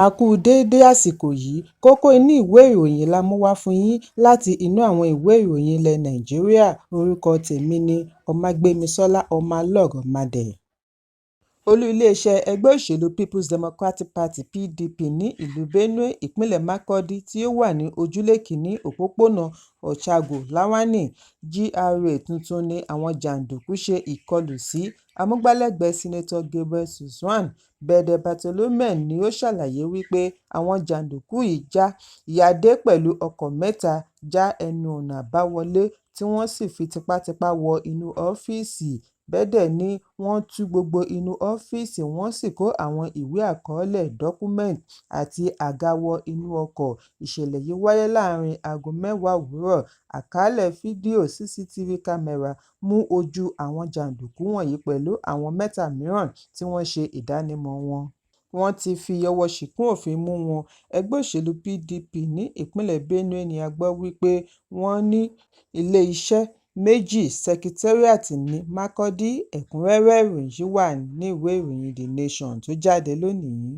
A kú déédé àsìkò yìí. Kókó inú ìwé ìròyìn la mú wá fún yín láti inú àwọn ìwé ìròyìn ilẹ̀ Nàìjíríà. Orúkọ tèmi ni Ọmágbémisọ́lá Ọmọlọ́rọ̀mádé. Olú iléeṣẹ́ ẹgbẹ́ òṣèlú Peoples Democratic Party (PDP) ní ìlú Benue, ìpínlẹ̀ Makurdi, tí ó wà ní Ojúlé 1, Òpópónà Ochogwu Lawani, GRA tuntun ni àwọn jàndùkú ṣe ìkọlù sí. Amúgbálẹ́gbẹ̀ẹ́ Senator Gabriel Suswam, Bede Bartholomew ni ó ṣàlàyé wípé àwọn jàndùkú yìí ya dé pẹ̀lú ọkọ̀ mẹ́ta, já ẹnu ọ̀nà àbáwọlé tí wọ́n sì fi tipátipá wọ inú ọ́fíìsì. Bede ní wọ́n tú gbogbo inú ọ́fíìsì wọ́n sì kó àwọn ìwé àkọọ́lẹ̀ (dọ́kúmẹ́ǹtì) àti àga wọ inú ọkọ̀. Ìṣẹ̀lẹ̀ yìí wáyé láàárín aago 10 òwúrọ̀. Àkàálẹ̀ fídíò CCTV kámẹ́rà mú ojú àwọn jàndùkú wọ̀nyí pẹ̀lú àwọn mẹ́ta mìíràn tí wọ́n ṣe ìdánimọ̀ọ wọn. Wọ́n ti fi ọwọ́ ṣìkún òfin mú wọn. Ẹgbẹ́ òṣèlú PDP ní ìpínlẹ̀ Benue ni a gbọ́ wípé wọ́n ní ilé-iṣẹ́ méjì Secretariat ní Makurdi. Ẹ̀kúnrẹ́rẹ́ ìròyìn yìí wà ní ìwé ìròyìn The Nation tó jáde lónìí.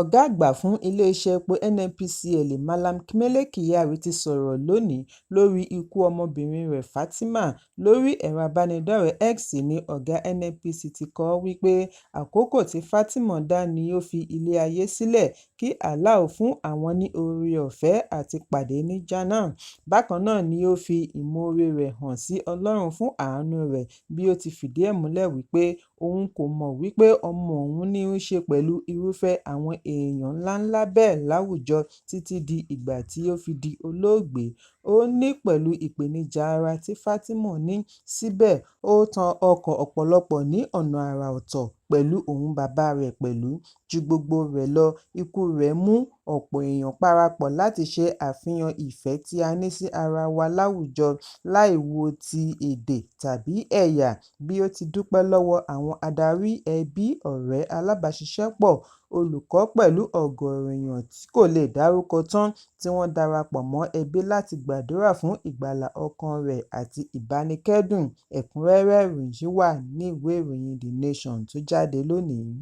Ọ̀gá àgbà fún iléeṣẹ́ epo NNPCL Mallam Mele Kyari ti sọ̀rọ̀ lónìí lórí ikú ọmọbìnrin rẹ̀ Fatima. Lórí ẹ̀rọ ìbánidọ́rẹ̀ẹ́ X ní ọ̀gá NNPC ti kọ ọ́ wípé àkókò tí Fatima dá ni ó fi ilé ayé sílẹ̀, kí Allah fún àwọn ní oore-ọ̀fẹ́ àti pàdé ní Jannah. Bákan náà ni ó fi ìmoore rẹ̀ hàn sí Ọlọ́run fún àánú rẹ̀ bí ó ti fìdí ẹ̀ múlẹ̀ wípé òun kò mọ̀ wípé ọmọ òun ní í ṣe pẹ̀lú irúfẹ́ àwọn èèyàn ńláńlá bẹ́ẹ̀ láwùjọ títí di ìgbà tí ó fi di olóògbé. Ó ní pẹ̀lú ìpèníjà ara tí Fatima ní, síbẹ̀ ó tan ọkàn ọ̀pọ̀lọpọ̀ ní ọ̀nà àrà ọ̀tọ̀ pẹ̀lú ohùn bàbá rẹ̀ pẹ̀lú. Ju gbogbo rẹ̀ lọ, ikú rẹ̀ mú ọ̀pọ̀ èèyàn parapọ̀ láti ṣe àfihàn ìfẹ́ tí a ní sí ara wa láwùjọ láì wo ti èdè tàbí ẹ̀yà, bí ó ti dúpẹ́ lọ́wọ́ àwọn adarí, ẹbí, ọ̀rẹ́, alábàáṣiṣẹ́pọ̀, olùkọ́ pẹ̀lú ọ̀gọ̀ọ̀rọ̀ èèyàn tí kò lè dárúkọ tán tí wọ́n darapọ̀ mọ́ ẹbí láti gbàdúrà fún ìgbàlà ọkàn rẹ̀ àti ìbánikẹ́dùn. Ẹ̀kúnrẹ́rẹ́ ìròyìn yìí wà ní ìwé ìròyìn The Nation tó jáde lónìí.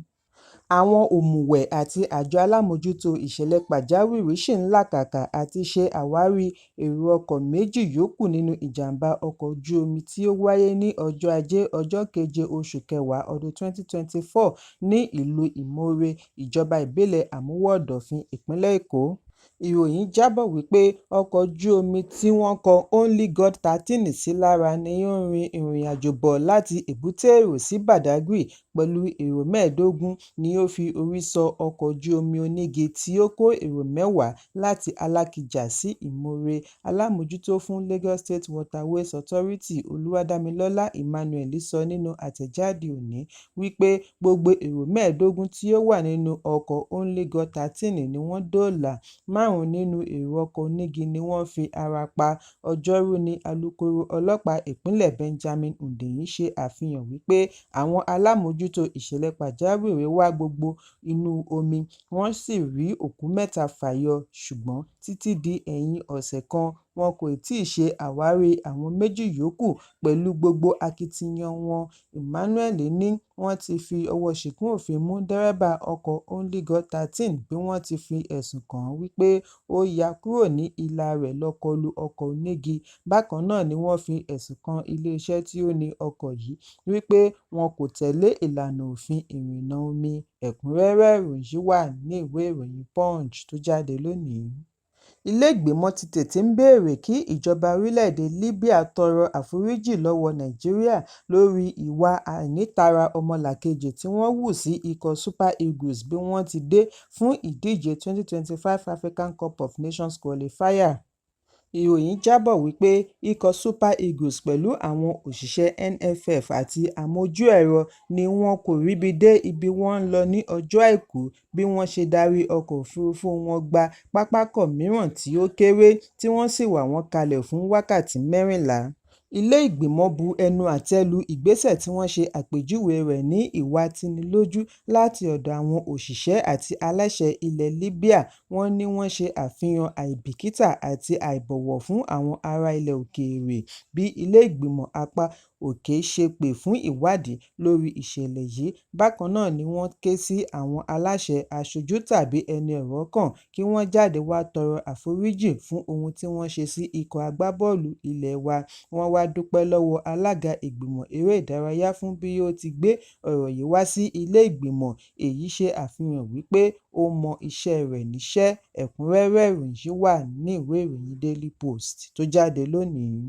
Àwọn òmùwẹ̀ àti àjọ alámòójútó ìṣẹ̀lẹ̀ pàjáwìrì ṣì ń làkàkà àti ṣe àwárí èrò ọkọ̀ méjì yòókù nínú ìjàm̀bá ọkọ̀ ojú omi tí ó wáyé ní ọjọ́ Ajé, ọjọ́ 7 oṣù kẹwàá ọdún 2024 ní ìlú Ìmọ́rè, ìjọba ìbílẹ̀ Àmúwò Ọ̀dọ̀fin, ìpínlẹ̀ Èkó. Ìròyìn jábọ̀ wípé ọkọ̀ ojú omi tí wọ́n kọ "Only God 13" sí lára ní ó ń rin ìrìnàjò bọ̀ láti Èbúté Èrò sí Badagry pẹ̀lú èrò 15 ní ó fi orí sọ ọkọ̀ ojú omi onígi tí ó kó èrò 10 láti Alákijà sí Ìmọ́rè. Alámòójútó fún Lagos State Waterways Authority Olúwadámilọ́lá Emmanuel sọ nínú àtẹ̀jáde òní wípé gbogbo èrò 15 tí ó wà nínú ọkọ̀ Only God 13 ni wọ́n dóòlà, márùn-ún nínú èrò ọkọ̀ onígi ni wọ́n fi ara pa. Ọjọ́rú ní alūkkóró ọlọ́pàá ìpínlẹ̀ Benjamin Hundeyin ṣe àfihàn wípé àwọn alámòójútó ìṣẹ̀lẹ̀ pàjáwìrì wá gbogbo inú omi wọ́n sì rí òkú mẹ́ta fà yọ, ṣùgbọ́n títí di ẹ̀yìn ọ̀sẹ̀ kan wọn kò tíì ṣe àwárí àwọn méjì yòókù pẹ̀lú gbogbo akitiyan wọn. Emmanuel ní wọ́n ti fi ọwọ́ ṣìkún òfin mú dẹ́rẹ́bà ọkọ̀ Only God 13 bí wọ́n ti fi ẹ̀sùn kàn án wípé ó yà kúrò ní ìlà rẹ̀ lọ kọlu ọkọ̀ onígi. Bákan náà ni wọ́n fi ẹ̀sùn kan iléeṣẹ́ tí ó ní ọkọ̀ yìí wípé wọn kò tẹ̀lé ìlànà òfin ìrìnnà omi. Ẹ̀kúnrẹ́rẹ́ ìròyìn yìí wà ní ìwé ìròyìn Punch tó jáde lónìí. Ilé ìgbìmọ̀ ti tètè ń béèrè kí ìjọba orílẹ̀-èdè Libya tọrọ àforíjì lọ́wọ́ Nàìjíríà lórí ìwà àìnítara ọmọnìkejì tí wọ́n hù sí ikọ̀ Super Eagles bí wọ́n ti dé fún ìdíje 2025 Africa Cup of Nations Qualifier. Ìròyìn jábọ̀ wípé ikọ̀ Super Eagles pẹ̀lú àwọn òṣìṣẹ́ NFF àti amójú-ẹ̀rọ ni wọn kò ríbi dé ibi wọ́n ń lọ ní ọjọ́ Àìkú bí wọ́n ṣe darí ọkọ̀ òfuurufú wọn gba pápákọ̀ mìíràn tí ó kéré, tí wọ́n sì wà wọ́n kalẹ̀ fún wákàtí 14. Ilé ìgbìmọ̀ bu ẹnu àtẹ́ lu ìgbésẹ̀ tí wọ́n ṣe àpèjúwe rẹ̀ ní ìwà tínilójú láti ọ̀dọ̀ àwọn òṣìṣẹ́ àti aláṣẹ ilẹ̀ Libya. Wọ́n ní wọ́n ṣe àfihàn àìbìkítà àti àìbọ̀wọ̀ fún àwọn ará ilẹ̀ òkèèrè. Bí ilé ìgbìmọ̀ apá Òkè ṣe pè fún ìwádìí lórí ìṣẹ̀lẹ̀ yìí. Bákan náà ni wọ́n ké sí àwọn aláṣẹ, aṣojú tàbí ẹni ọ̀rọ̀ kàn kí wọ́n jáde wá tọrọ àforíjì fún ohun tí wọ́n ṣe sí ikọ̀ agbábọ́ọ̀lù ilé wa. Wọ́n wá dúpẹ́ lọ́wọ́ alága ìgbìmọ̀ eré ìdárayá fún bí ó ti gbé ọ̀rọ̀ yìí wá sí ilé ìgbìmọ̀. Èyí ṣe àfihàn wípé ó mọ iṣẹ́ rẹ̀ níṣẹ́. Ẹ̀kúnrẹ́rẹ́ ìròyìn yìí wà nínú ìwé ìròyìn Daily Post tó jáde lónìí.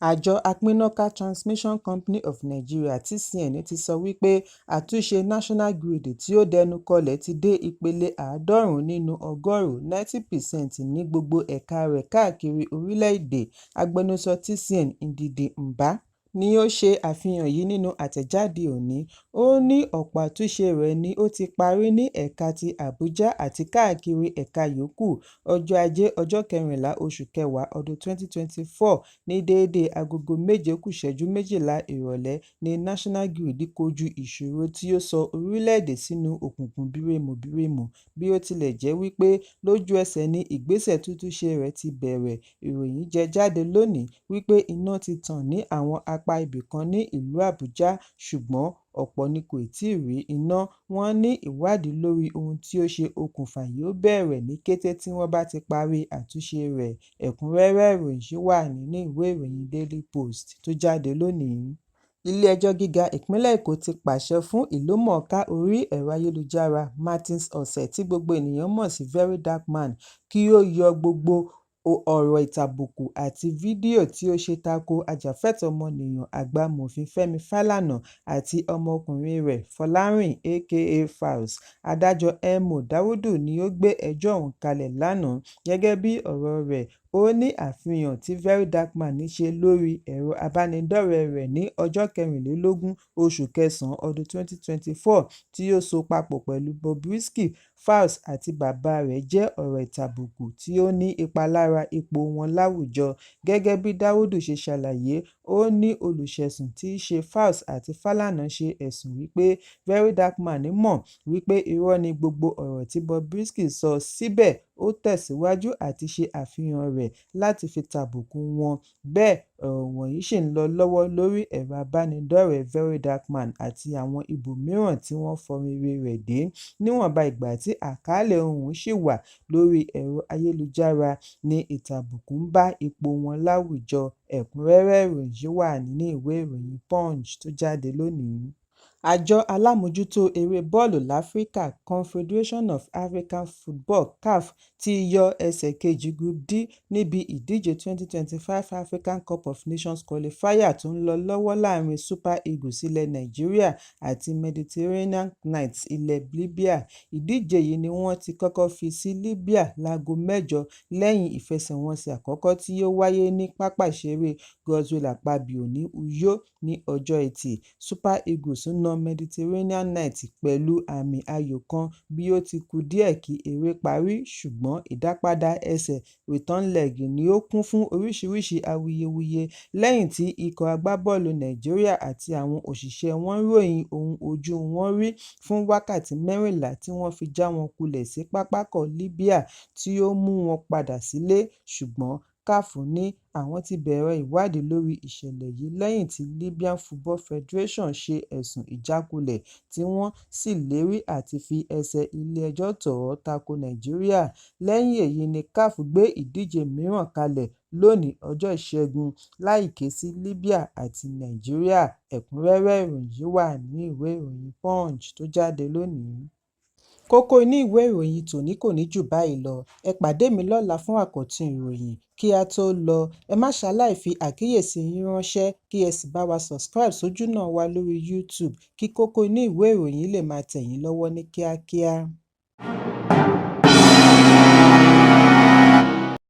Àjọ apínnáká Transmission Company of Nigeria (TCN) ti sọ wípé àtúnṣe National Grid tí ó dẹnu kọlẹ̀ ti dé ìpele 90 nínú ọgọ́rùn-ún (90%) ní gbogbo ẹ̀ka rẹ̀ káàkiri orílẹ̀-èdè. Agbẹnusọ TCN, Ndidi Mbah, ni ó ṣe àfihàn yìí nínú àtẹ̀jáde òní. Ó ní ọ̀pọ̀ àtúnṣe rẹ̀ ni ó ti parí ní ẹ̀ka ti Abuja àti káàkiri ẹ̀ka yòókù. Ọjọ́ Ajé, ọjọ́ 14 oṣù kẹwàá ọdún 2024 ní déédé agogo 6:42 ìrọ̀lẹ́ ní National Grid kojú ìṣòro tí ó sọ orílẹ̀-èdè sínú òkùnkùn birimùbirimù. Bí ó tilẹ̀ jẹ́ wípé lójú ẹsẹ̀ ni ìgbésẹ̀ títúnṣe rẹ̀ ti bẹ̀rẹ̀, ìròyìn jẹ jáde lónìí wípé iná ti tàn ní àwọn apá ibìkan ní ìlú Abuja, ṣùgbọ́n ọ̀pọ̀ ni kò tíì rí iná. Wọ́n ní ìwádìí lórí ohun tí ó ṣe okùnfà yóò bẹ̀rẹ̀ ní kété tí wọ́n bá ti parí àtúnṣe rẹ̀. Ẹ̀kúnrẹ́rẹ́ ìròyìn yìí wà nínú ìwé ìròyìn Daily Post tó jáde lónìí. Ilé-ẹjọ́ Gíga Ìpínlẹ̀ Èkó ti pàṣẹ fún ìlúmọ̀ọ́ká orí ẹ̀rọ ayélujára Martins Otse tí gbogbo ènìyàn mọ̀ sí VeryDarkMan kí ó yọ gbogbo ọ̀rọ̀ ìtàbùkù àti fídíò tí ó ṣe tako ajàfẹ́tọ̀ọ́ ọmọnìyàn àgbà Mòfin Fẹ́mi Fálànà àti ọmọkùnrin rẹ̀ Fọlárìn aka Falz. Adájọ́ M. O. Dáúdù ni ó gbé ẹjọ́ ọ̀hún kalẹ̀ lánàá. Gẹ́gẹ́ bí ọ̀rọ̀ rẹ̀, ó ní àfihàn tí VeryDarkMan ṣe lórí ẹ̀rọ abánidọ́rẹ̀ẹ́ rẹ̀ ní ọjọ́ 24 oṣù kẹsàn-án ọdún 2024 tí ó so papọ̀ pẹ̀lú Bobrisky, Falz àti bàbá rẹ̀ jẹ́ ọ̀rọ̀ ìtàbùkù tí ó ní ìpalára ipò wọn láwùjọ. Gẹ́gẹ́ bí Dáúdù ṣe ṣàlàyé, ó ní olùṣẹ̀sùn tí í ṣe Falz àti Fálànà ṣe ẹ̀sùn wípé VeryDarkMan mọ̀ wípé irọ́ ni gbogbo ọ̀rọ̀ tí Bobrisky sọ, síbẹ̀ ó tẹ̀síwájú àti ṣe àfihàn rẹ̀ láti fi tàbùkù wọn. Bẹ́ẹ̀ ọ̀rọ̀ wọ̀nyí ṣì ń lọ lọ́wọ́ lórí ẹ̀rọ abánidọ́rẹ̀ẹ́ VeryDarkMan àti àwọn ibòmíràn tí wọ́n fọnrere rẹ̀ dé. Níwọ̀nba ìgbà tí àkọọ́lẹ̀ ọ̀hún ṣì wà lórí ẹ̀rọ ayélujára ni ìtàbùkù ń bá ipò wọn láwùjọ. Ẹ̀kúnrẹ́rẹ́ ìròyìn yìí wà nínú ìwé ìròyìn Punch tó jáde lónìí. Àjọ alámòójútó eré bọ́ọ̀lù láfíríkà Confederation of African Football (CAF) ti yọ ẹsẹ̀kejì Group D níbi ìdíje 2025 Africa Cup of Nations Qualifier tó ń lọ lọ́wọ́ láàárín Super Eagles ilẹ̀ Nàìjíríà àti Mediterranean Knights ilẹ̀ Libya. Ìdíje yìí ni wọ́n ti kọ́kọ́ fi sí Libya láago 8 lẹ́yìn ìfẹsẹ̀wọnsẹ̀ àkọ́kọ́ tí yóò wáyé ní pápá ìṣeré Godswill Akpabio ní Uyo ní ọjọ́ Ẹtì. Super Eagles na Mediterranean Knights pẹ̀lú àmì ayò kan bí ó ti kù díẹ̀ kí eré parí, ṣùgbọ́n ìdápadà ẹsẹ̀ return leg ni ó kún fún oríṣiríṣi awuyewuye lẹ́yìn tí ikọ̀ agbábọ́ọ̀lù Nàìjíríà àti àwọn òṣìṣẹ́ wọn ròyìn ohun ojú wọn rí fún wákàtí 14 tí wọ́n fi já wọn kulẹ̀ sí pápákọ̀ Libya tí ó mú wọn padà sílé, ṣùgbọ́n CAF ní àwọn ti bẹ̀rẹ̀ ìwádìí lórí ìṣẹ̀lẹ̀ yìí lẹ́yìn tí Libyan Football Federation ṣe ẹ̀sùn ìjákulẹ̀ tí wọ́n sì lérí àti fi ẹsẹ̀ ilé-ẹjọ́ tó tako Nàìjíríà. Lẹ́yìn èyí ni CAF gbé ìdíje mìíràn kalẹ̀ lónìí ọjọ́ Ìṣẹ́gun láì ké sí Libya àti Nàìjíríà. Ẹ̀kúnrẹ́rẹ́ ìròyìn yìí wà nínú ìwé ìròyìn Punch tó jáde lónìí. Kókó inú ìwé ìròyìn tòní kò ní jù báyìí lọ. Ẹ pàdé mi lọ́la fún àkọ́tún ìròyìn. Kí á tó lọ, ẹ má ṣaláì fi àkíyèsí yín ránṣẹ́ kí ẹ sì bá wa subscribe sójúnà wa lórí YouTube kí kókó inú ìwé ìròyìn lè máa tẹ̀ yín lọ́wọ́ ní kíákíá.